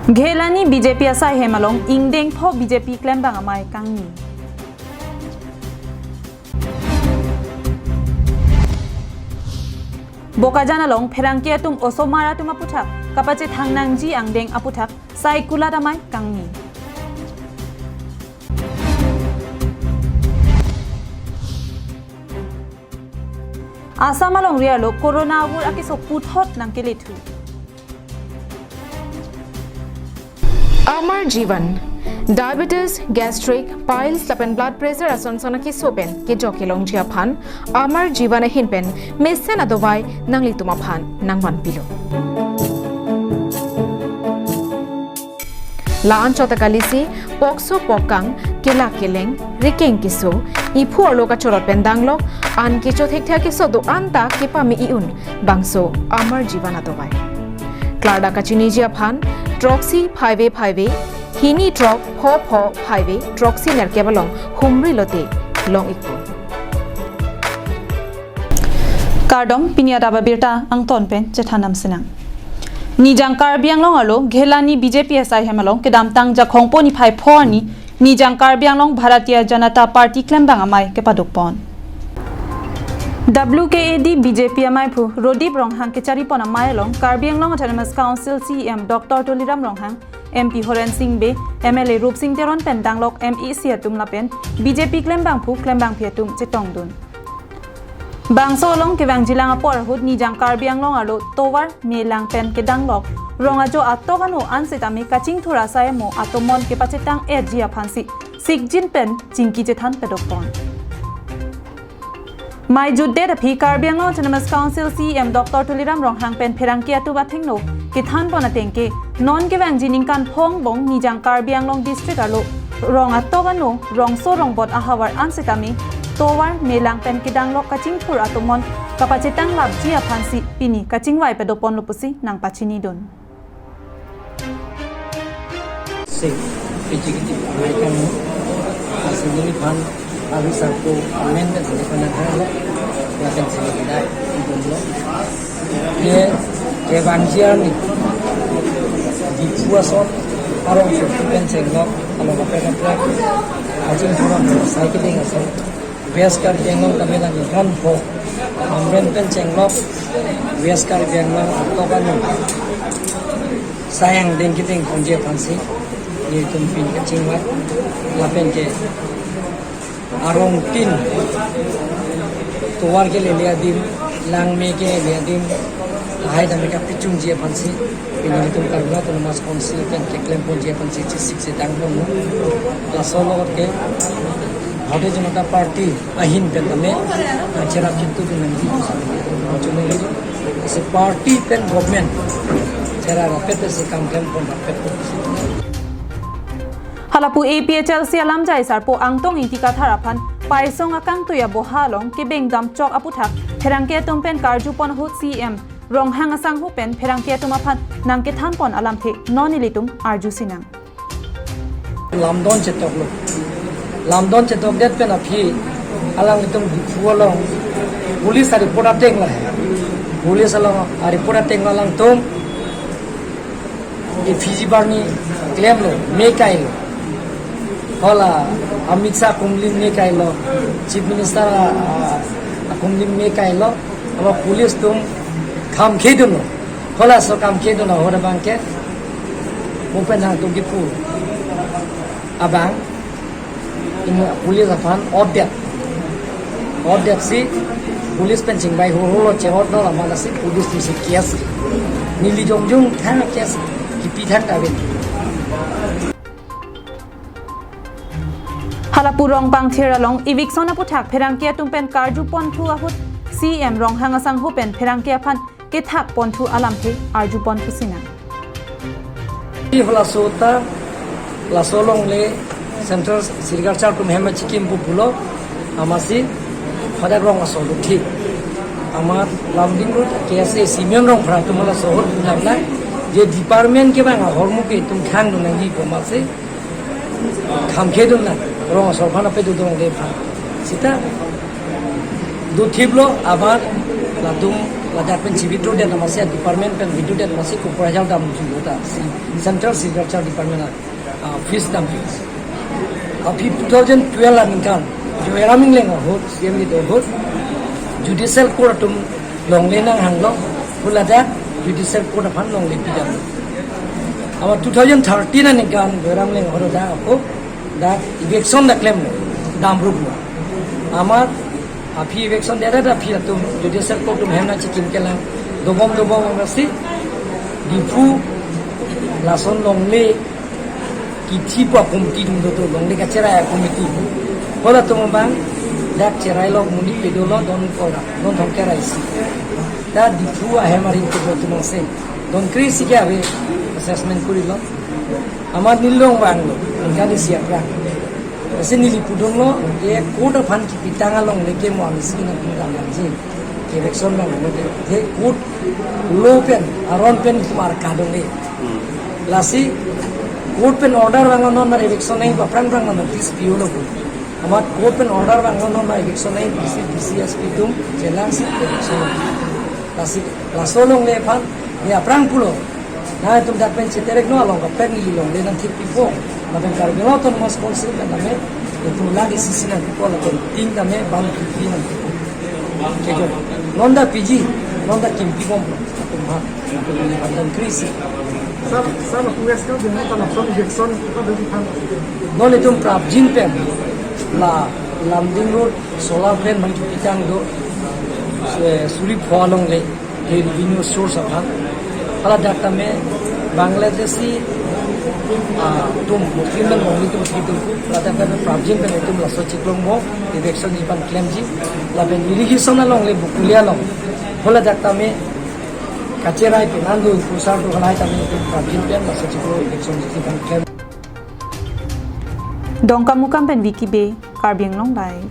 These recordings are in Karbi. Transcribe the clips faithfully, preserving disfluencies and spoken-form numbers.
Ghelani B J P asaihem along ingdeng pho B J P klembang amei kangni. Bokajan along pherangke atum osomar atum aputhak kapachethang nangji angdeng aputhak sai kulat amei kangni. Assam alongri arlo corona avur akeso puthot nangkelethu. Amar Jeevan, diabetes, gastric, piles lapen blood pressure ason son akeso pen kejok kelongji aphan Amar Jeevan ahin pen mesen adovai nanglitum aphan nangvanpilo. La-an chot akalisi, pokso pokkang, kelak keleng, rikeng keso, iphu arlo kachorot pen danglok, an kecho thekthe akeso do-an ta kepame i-un, bangso Amar Jeevan adovai. Klardak kachiniji aphan, throksi phaive phaive, hini throk pho pho phaive, throksi nerkep along humri lote long-ikpo. Kardom, pini adap abirta angton pen chethan nam sinang. Nijang Karbi Anglong arlo Ghelani B J P asaihem along kedamtang Jakhong po niphai pho arni Nijang Karbi Anglong Bharatiya Janata Party klembang amei kepadokpon. W K A D B J P ameiphu Rodip Ronghang kecharipon amei along Karbi Anglong Autonomous Council C E M Doctor Tuliram Ronghang, M P Horen Sing Bey, M L A Rupsing Teron pen danglok M A C atum lapen B J P klembangphu klembangpi atum chetongdun. Bangso along kevangjilang apor ahut Nijang Karbi Anglong arlo tovar melang pen kedanglok rong ajo atok anu an setame kachingthur asai amo atomon kepachetang-etji aphansi sikjin pen chingki chethan padokpon. Mei jutdet aphi Karbi Anglong Autonomous Council C E M Doctor Tuliram Ronghang pen pherangke atum athengno kethanpon ateng ke non kevangji ningkan pho angbong Nijang Karbi Anglong District arlo rong atok anu rongso rongbot ahavar an setame tovar melang pen kedanglok kachingthur atomon kapachetang-lapji aphansi pini kachingvai padokponlo pusi nangpachinidun. Sing, P G K T, American, Assembly Fund, Arvi Sarko, Amendment, Independent Hero, Weapon Sing, Dai, Ibomlo. Ye, ye bangjian ni, di Puason, Arong Sukti Pen Senglo, Along Kapre Kapre, Ajin Puram, Cycling Asong, West Karbi Anglong kami lagi kan po. Amren pen chenglok West Karbi Anglong atok anu sai angdeng kedengponji aphansi nelitum pini kachingvai lapen ke arong tin tovar kelele adim, lang me kelele adim, lahai dam kapechungji aphansi pini nelitum Karbi Anglong Autonomous Council pen keklemponji aphansi chesik sedang bom. Laso along ke Bharatiya Janata Party ahin pen tame, ah, cherap chintu pen nangji. Chunili, si party pen government cherap rapet si kam klempon rapet. Halapu A P H L C alamjai sarpo Angtong Ingti Kathar aphan paisong akangtui aboha along kebeng damchok aputhak pherangke atum pen karjupon ahut C E M Ronghang asangho pen pherangke atum aphan nangkethanpon alamthe non ilitum arju sinang. Lamdon chetoklo. Lamdon chetokdet pen aphi alanglitum Diphu along police a-report ateng lahai. Police along a-report ateng alangtum effigy barni klemlo, me kailo. Hala Amit Shah akumlim me kailo, Chief Minister a, a, akumlim me kailo. Hala police atum kam khedunlo. Halaso kam khedun ahut abang ke, mo pen nangtum kipu abang, in police aphan order, order si police pen chingvai hurhulo, che-order lo, amatsi police atum si case, neli jongjong thang case kipi thang kavin. Halapu Rongpangthir along eviction aputhak pherangke atum pen karjuponthu ahut C E M Ronghang asangho pen pherangke aphan kethakponthu alamthe arjuponthu sinang. Halaso ta, laso along le Central Agriculture atum hem chikim pu pulo, amatsi hadak rong asor lo thik. Amat Lumding Road K S A Simeon Rongphar atum halaso ahut damnang, je department kevang ahormu ke itum khangdun nangji pu amatsi kam khedun nang, rong asor aphan ape dodong de aphan. Seta dothiplo, amat Latum ladak pen chi-withdraw det amatsi department pen withdraw det amatsi Koprajal damji ahut ta si Central Silchar Department a, ah, fees damji. Aphi two thousand twelve aningkan Joyram Engleng ahut C M kedo ahut judicial court atum longle nanghanglo, pu ladak judicial court aphan longle pidamlo. Amat two thousand thirteen aningkan Joyram Engleng ahut dak ako dak eviction dak klemlo, damruplo. Amat aphi eviction dedet aphi atum judicial court atum hem nangchikim kelang, dobom dobom amatsi Diphu lason longle kithi pu committee atum dodo, longle kacherai committee. Halatum abang dak cherailo, monit pedolo, don kora, don thomkep ra isi. Dak Diphu ahem arit kedo atum angse don kre-isi ke ave, assessment korilo. Amat neli long vanglo, ningkan isi aphrang. Lasi neli pudunlo, ke court aphan kipitang alongle ke mo amatsi nangpudam nangji. Eviction vanglo ke, ke court law pen, aron pen kumar kadongle. Hmm. Lasi court pen order vanglo, non mar eviction nangji pu aphrang aphrang notice pilo pu. Amat court pen order vanglo, non mar eviction nangji pu si D C S P atum chelangsi eviction nangji. Lasi laso longle aphan neli aphrang pulo. Nangtum dak pen chetereknon, along kaprek neli longle nangthip pipo. Lapen Karbi Anglong Autonomous Council pen tame itum lagi sisi nangpipo, lapen tin tame bang pipi nangpipo. Kejo. Non dak piji, non dak kimpibomlo. Atum ha. Atum ha. Atum kre-isi. Sir, sir, lapu S K din ta lason eviction, apa dari kan? Non itum prapjin pen la Lumding Road solar plant abang kipitang do, eh, suri pho alongle, ke revenue source aphan. Haladak tame Bangladeshi, ah, atum, Muslim along itum itum, haladak tame prapjin pen itum laso chiklong mo, eviction ji aphan klemji, lapen irrigation alongle Bokolia along. Haladak tame kacherai pen ando pusar do halai tame itum prapjin pen laso chiklong eviction ji aphan klem. Dongkamukam pen Vicky Bey, Karbi Anglong Live.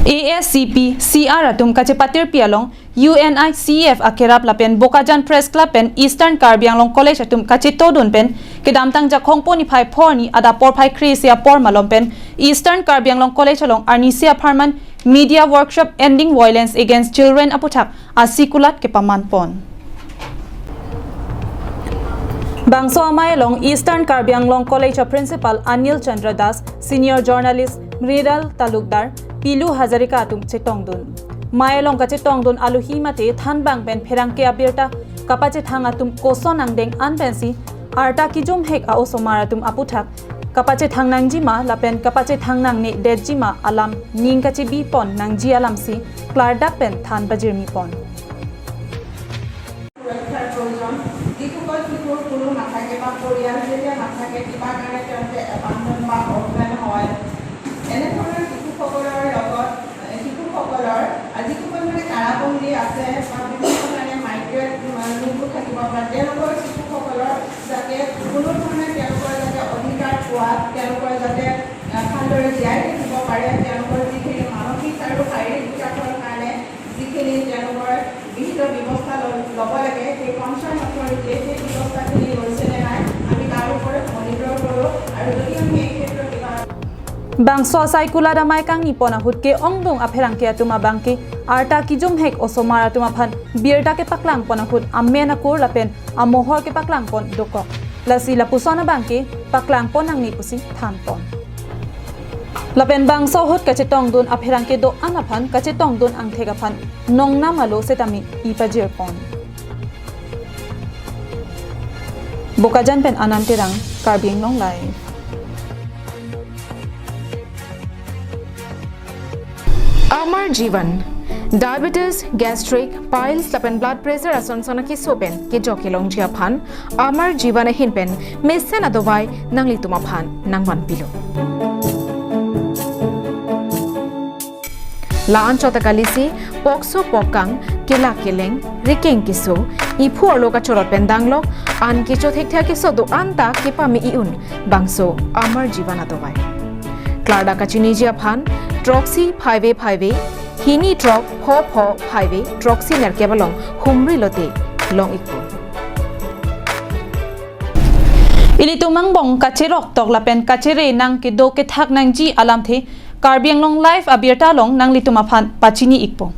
A S C P C R atum kachepatirpi along U N I C F akerap lapen Bokajan Press Club pen Eastern Karbi Anglong College atum kachetongdun pen kedamtang Jakhong pon niphai pho arni adap porphai kre-isi apor malom pen Eastern Karbi Anglong College along arnisi apharman Media Workshop Ending Violence Against Children aputhak asikulat kepaman pon. Bangso amei along Eastern Karbi Anglong College a Principal Anil Chandra Das, Senior Journalist Mridal Talukdar, Pilu Hazarika atum chetongdun. Mei along kachetongdun aluhi mate thanbang pen pherangke abirta kapachethang atum koson angdeng an pensi arta kijumhek a-osomar atum aputhak kapachethang nangjima lapen kapachethang nangnedetjima alam ning kachebi pon nangji alamsi klardak pen than pajirmi pon. সুৰক্ষাৰ প্ৰয়োজন। যিসকল শিশুৰ কোনো নাথাকে বা পৰিয়াল যেতিয়া নাথাকে, কিবা কাৰণে তেওঁলোকে এবাণ্ডন বা অৰ্ফেন হয়, এনেধৰণৰ শিশুসকলৰ লগত, এ, শিশুসকলৰ, আ, যিসকল মানে কাৰাবন্দী আছে বা বিভিন্ন ধৰণে মাইগ্ৰেট, আ, লোকো থাকিব পাৰে, তেওঁলোকৰ শিশুসকলৰ যাতে কোনো ধৰণে তেওঁলোকৰ যাতে অধিকাৰ পোৱাত তেওঁলোকৰ যাতে, আ, ভালদৰে জীয়াই থাকিব পাৰে, তেওঁলোকৰ যিখিনি মানসিক আৰু শাৰীৰিক বিকাশৰ কাৰণে যিখিনি তেওঁলোকৰ বিহিত ব্যৱস্থা ল-, ল'ব লাগে, সেই কনচাৰ্ণ অথৰিটিয়ে সেই ব্যৱস্থাখিনি লৈছে নে নাই, আমি তাৰ ওপৰত মনিটৰ কৰোঁ আৰু যদি আমি এই ক্ষেত্ৰত কিবা Bangso asai kulat amei kangni pon ahut ke-ongdung apherangke atum abangke arta kijumhek osomar atum aphan birta kepaklang pon ahut amen akur lapen amohor kepaklang pon dokok. Lasi lapuson abangke paklang pon nangne pusi than pon. Lapen bangso ahut kachetongdun apherangke do-an aphan kachetongdun angthek aphan nongnam alo setame ipajir pon. Bokajan pen Anand Terang, Karbi Anglong Live. Amar Jeevan, diabetes, gastric, piles lapen blood pressure ason son akeso pen kejok kelongji aphan Amar Jeevan ahin pen mesen adovai nanglitum aphan nangvanpilo. La-an chot akalisi, pokso pokkang, kelak keleng, rikeng keso, iphu arlo kachorot pen danglok, an kecho thekthek akeso do-an ta kepame i-un, bangso Amar Jeevan adovai. Klardak kachiniji aphan, throksi phaive phaive, hini throk pho pho phaive, throksi nerkep along humri lote long-ikpo. Ilitum angbong kacherok tok lapen kachere nang kedo kethak nangji alamthe Karbi Anglong Live abirta along nanglitum aphan pachini ikpo.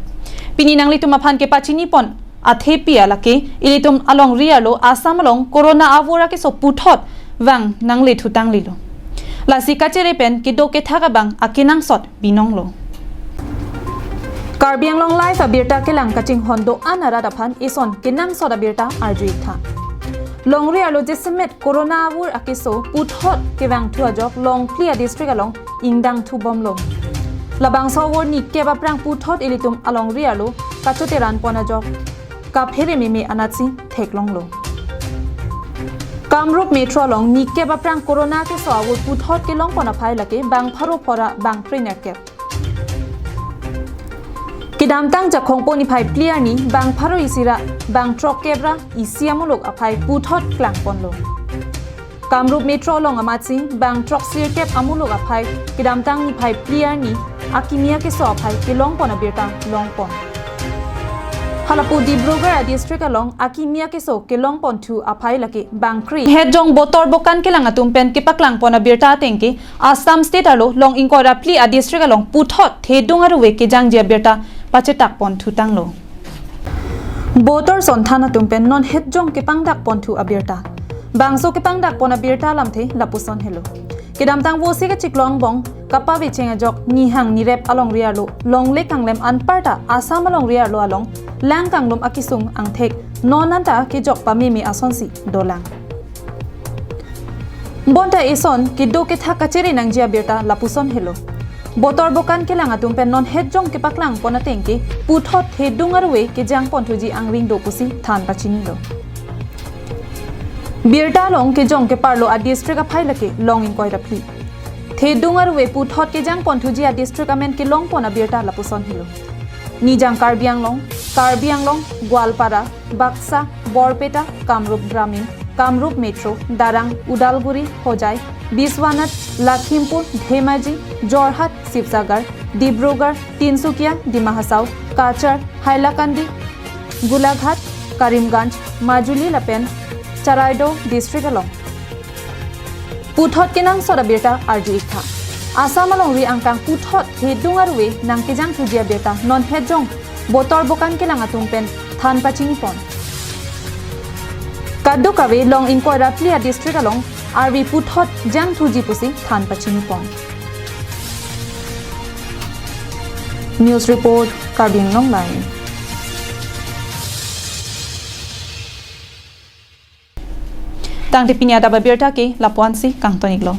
Pini nanglitum aphan kepachini pon athepi alake, ilitum alongri arlo Assam along corona avur akeso puthot vang nangle thutanglilo. Lasi kachere pen kedo kethak abang akenangsot binonglo. Karbi Anglong Live abirta kelang kachinghon do-an arat aphan ison kenangsot abirta arju iktha. Longri arlo jasemet corona avur akeso puthot kevangthu ajok longphli adistrict along ingdangthu bomlo. Labangso avur nikep aphrang puthot ilitum alongri arlo kachoteran pon ajok kaphere meme anatsi theklonglo. Kamrup Metro along nikep aphrang corona akeso avur puthot kelong pon aphai lake bang pharo phora bang phre nerkep. Kedamtang Jakhong po niphai phli arni bang pharo isi ra bang throkkep ra isi amuluk aphai puthot klang ponlo. Kamrup Metro along amatsi bang throksirkep amuluk aphai kedamtang niphai phli arni akimi akeso aphai kelong pon abirta long pon. Halapu Dibrugarh adistrict along akimi akeso kelong ponthu aphai lake bang kre. Hetjong botor bokan kelang atum pen kepaklang pon abirta ateng ke Assam State arlo long ingkoi ra phli adistrict along puthot thedung aruve kejangji abirta pachetak pon thutanglo. Botor sonthan atum pen non hetjong kepangdak ponthu abirta. Bangso kepangdak pon abirta alamthe lapuson helo. Kedamtang vosi kachiklo angbong kapavecheng ajok nihang nirep alongri arlo longle kanglem anparta Assam alongri arlo along lang kanglum akisung angthek non anta kejok pameme asonsi dolang. Bonta eson kedo kethak kachere nangji abirta lapuson helo. Botor bokan kelang atum pen non hetjong kepaklang pon ateng ke puthot thedung aruve kejang ponthuji angring do pusi than pachinilo. Birta along kejong keparlo adistrict aphai lake long ingkoi ra phli. Thedung aruve puthot kejang ponthuji adistrict amen kelong pon abirta lapuson helo. Nijang Karbi Anglong, Karbi Anglong, Goalpara, Baksa, Borpeta, Kamrup Gramin, Kamrup Metro, Darrang, Udalguri, Hojai, Biswanath, Lakhimpur, Dhemaji, Jorhat, Sibsagar, Dibrugarh, Tinsukia, Dima Hasao, Cachar, Hailakandi, Golaghat, Karimganj, Majuli lapen Charaideo district along puthot kenangsot abirta arju iktha. Assam alongri angkang puthot thedung aruve nangkejangthuji abirta non hetjong botor bokan kelang atum pen than pachini pon. Kadokave long ingkoi ra phli adistrict along arvi puthot jangthuji pusi than pachini pon. News report, Karbi Anglong Live. Tangte pini adap abirta ke lapu-ansi kangton iklo.